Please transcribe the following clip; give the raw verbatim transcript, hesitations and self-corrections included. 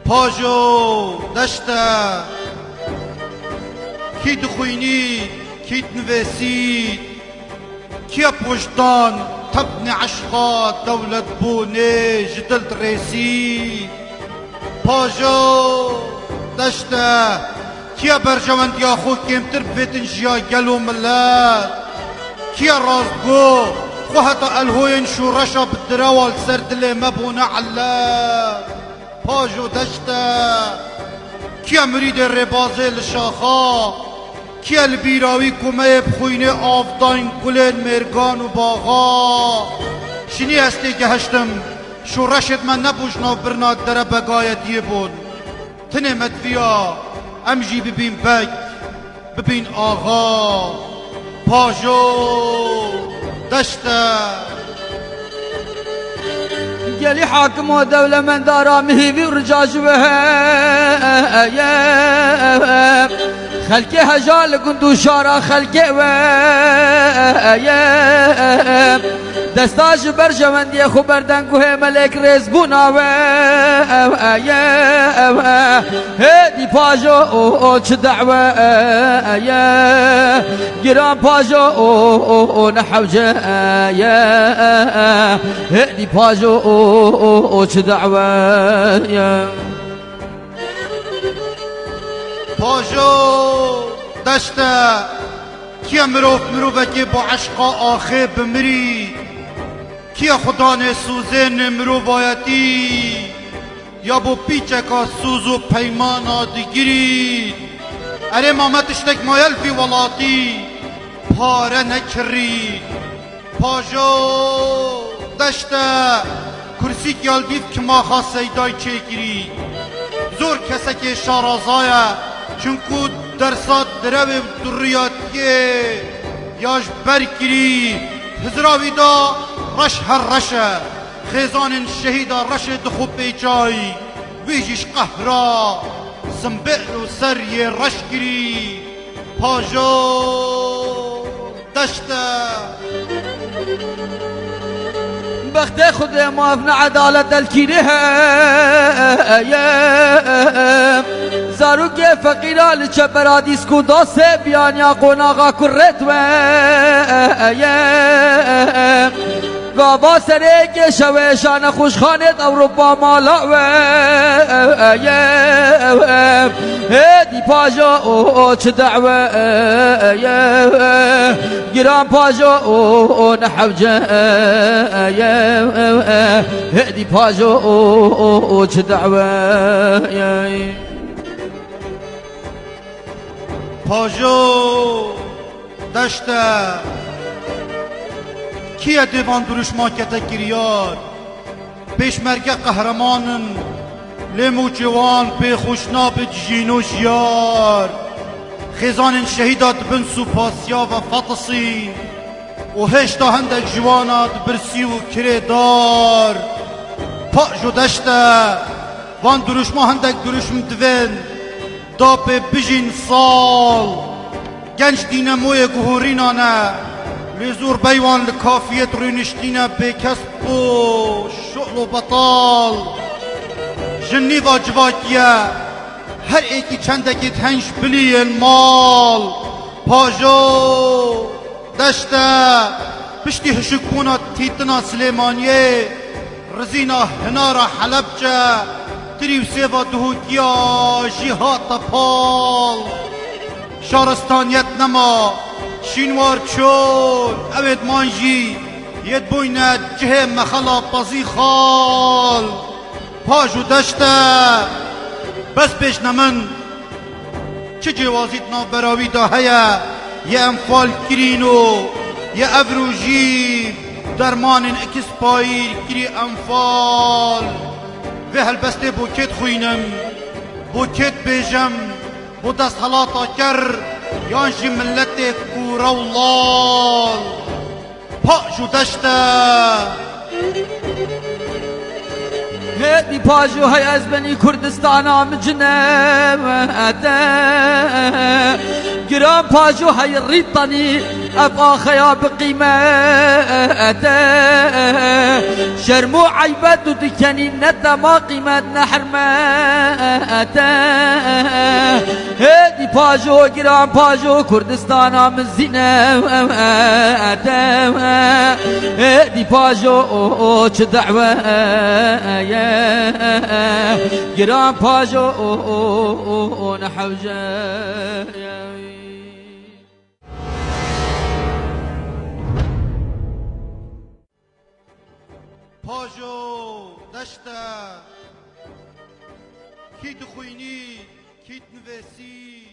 Pajo, deşte, kî dixwînî, kî dinivêsî, kî poştan tepnê eşqa dewletbûnê ji dil dirêsî? Pajo, deşte, kî berjewendiya xwe kêmtir bivêtin ji ya gel û milet? Kî rastgo xwe heta elhoyên şoreşa bi direwa li ser dilê me bûne ellet? Pajo, deşte, kî ye mirîdê rêbazê li şaxa? Kî ye li bîra wî ku me yê bi xwînê avdayîn gulên mêrgan û baxa? Şinî ez têgehiştim, şoreşêd me nebû ji nav birina derebegayetiyê bûn. Tinê me diviya em jî bibîn beg, bibîn axa. Pajo, deşte. Gelî hakim û dewlemendara mihîvî û rica ji we heye. Xelkê heja li gund û şara xelkê we heye. Desta ji berjewendiyê xwe berdeng guhê melek rêzbûna we heye. Hêdî pajo û çi dewe ye, giran pajo û ne hewce ye. Hêdî pajo û çi dewe ye. Pajo, deşte, kî ye mirov mirovekê bo eşqa axê bimirî? Kî ye xudanê sozê nêmirovayetî? Ya bo pîçeka soz û peymana digirî? Erê, ma me tiştek maye li vî welatî pare nekirî? Pajo, deşte, kursîk ya li dîv kimaxa Seydayî çêkirî. Zor kesekê şaraza ye, çinku dersa direwê û duriyatiyê ya ji ber kirî. Hizira wî da reş her reş e. Xêzanên şehîda reşê dixwe pêçayî. Wî jî ji qehra simbêl û ser yê reş kirî. Pajo, deşte. Bextê Xwedê maf ne edalet delkîrî heye. Zarokê feqîra li çepera dîsk û dasê biyaniya qonaxa kurê we ye. Gava serê kêşe wêşane xweşxanê Ewropa mala we ye. Hêdî pajo û çi dewe ye, giran pajo û ne hewce ye. Hêdî pajo û çi dewe ye. Pajo, deşte, kî ye dê van duruşma kete kiryar? Pêşmerge qehreman in, lê mûçê wan pê xweş nabe cîn û jiyar. Xêzanên şehîda dibin supasiya ve fetisîn û hêşta hindek ji wana dibirsî û kirê dar. Pajo, deşte, van duruşma hindek duruşm divên. Da pê bijîn sal. Genç dînemoyê guhorîna ne. Lê zor beywan li kafiyê rûniştîne bêkes bo şol û betal. Ji nîva civakiye her êkî çendekê dihên ji bilî yên mal. Pajo, deşte, piştî hişikbûna tîtina Silêmaniyê, rizîna hinara Helebce, tirî û sêva Duhûkiya jî hate pal. Şaristaniyet nema, şînwar çûn, ew ê diman jî yê dibûyne cihê mexela pezî xal. Pajo, deşte, bes pêş ne min. Çi cêwazî di navbera wî de heye, yê enfal kirîn û yê ev rojî dermanên ekspayîr kirî enfal? Vê helbestê bo kê dixwînim, bo kê dibêjim, bo desthelata ker yan jî miletê kûre û lal? Pajo, deşte. Hêdî pajo hey ez benî Kurdistana min cinete. Giran pajo hey rîtanî Ev axeya bi qîmet e, şerm û eybet û dikenî ne tema qîmet ne hermet e. Hêdî pajo giran pajo Kurdistana min zîne e. Hêdî pajo çi dehwe ye giran pajo ne hewce ye. Pajo deşt e, kî dixwînî, kî dinivêsî,